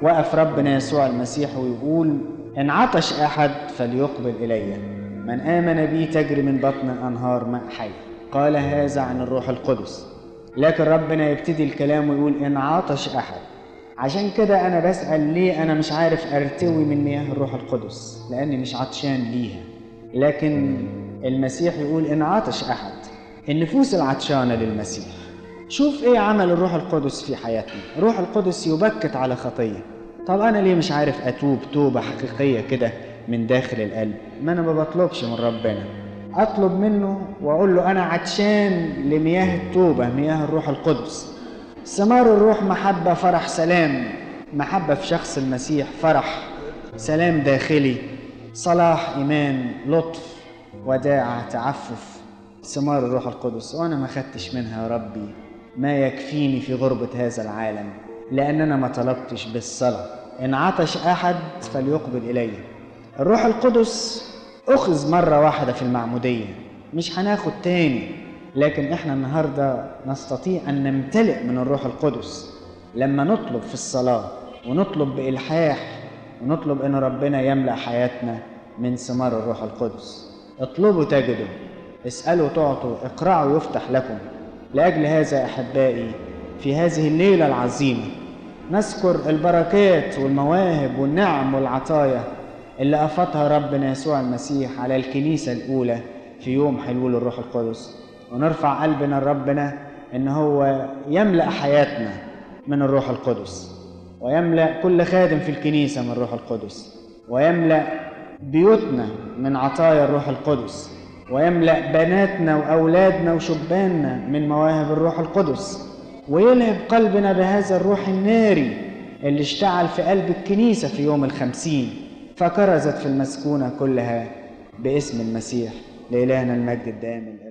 وقف ربنا يسوع المسيح ويقول: إن عطش أحد فليقبل إلي، من آمن بي تجري من بطن أنهار ماء حي. قال هذا عن الروح القدس. لكن ربنا يبتدي الكلام ويقول إن عطش أحد. عشان كده أنا بسأل ليه أنا مش عارف أرتوي من مياه الروح القدس؟ لأني مش عطشان ليها. لكن المسيح يقول إن عطش أحد. النفوس العطشانة للمسيح. شوف إيه عمل الروح القدس في حياتنا. الروح القدس يبكت على خطية. طب أنا ليه مش عارف أتوب توبة حقيقية كده من داخل القلب؟ ما أنا ما بطلبش من ربنا، أطلب منه وأقول له أنا عطشان لمياه التوبة، مياه الروح القدس. ثمار الروح محبة، فرح، سلام. محبة في شخص المسيح، فرح، سلام داخلي، صلاح، إيمان، لطف، وداعة، تعفف. ثمار الروح القدس. وأنا ما خدتش منها يا ربي ما يكفيني في غربة هذا العالم، لأن أنا ما طلبتش بالصلاة. إن عطش أحد فليقبل إلي. الروح القدس أخذ مرة واحدة في المعمودية، مش هناخد تاني. لكن إحنا النهاردة نستطيع أن نمتلئ من الروح القدس لما نطلب في الصلاة، ونطلب بإلحاح، ونطلب أن ربنا يملأ حياتنا من ثمار الروح القدس. اطلبوا تجدوا، اسألوا تعطوا، اقرعوا يفتح لكم. لأجل هذا أحبائي في هذه الليلة العظيمة نذكر البركات والمواهب والنعم والعطايا اللي أفاضها ربنا يسوع المسيح على الكنيسة الأولى في يوم حلول الروح القدس، ونرفع قلبنا لربنا إن هو يملأ حياتنا من الروح القدس، ويملأ كل خادم في الكنيسة من الروح القدس، ويملأ بيوتنا من عطايا الروح القدس، ويملأ بناتنا وأولادنا وشباننا من مواهب الروح القدس، ويلهب قلبنا بهذا الروح الناري اللي اشتعل في قلب الكنيسة في يوم 50، فكرزت في المسكونة كلها باسم المسيح. لإلهنا المجد الدائم الأبد.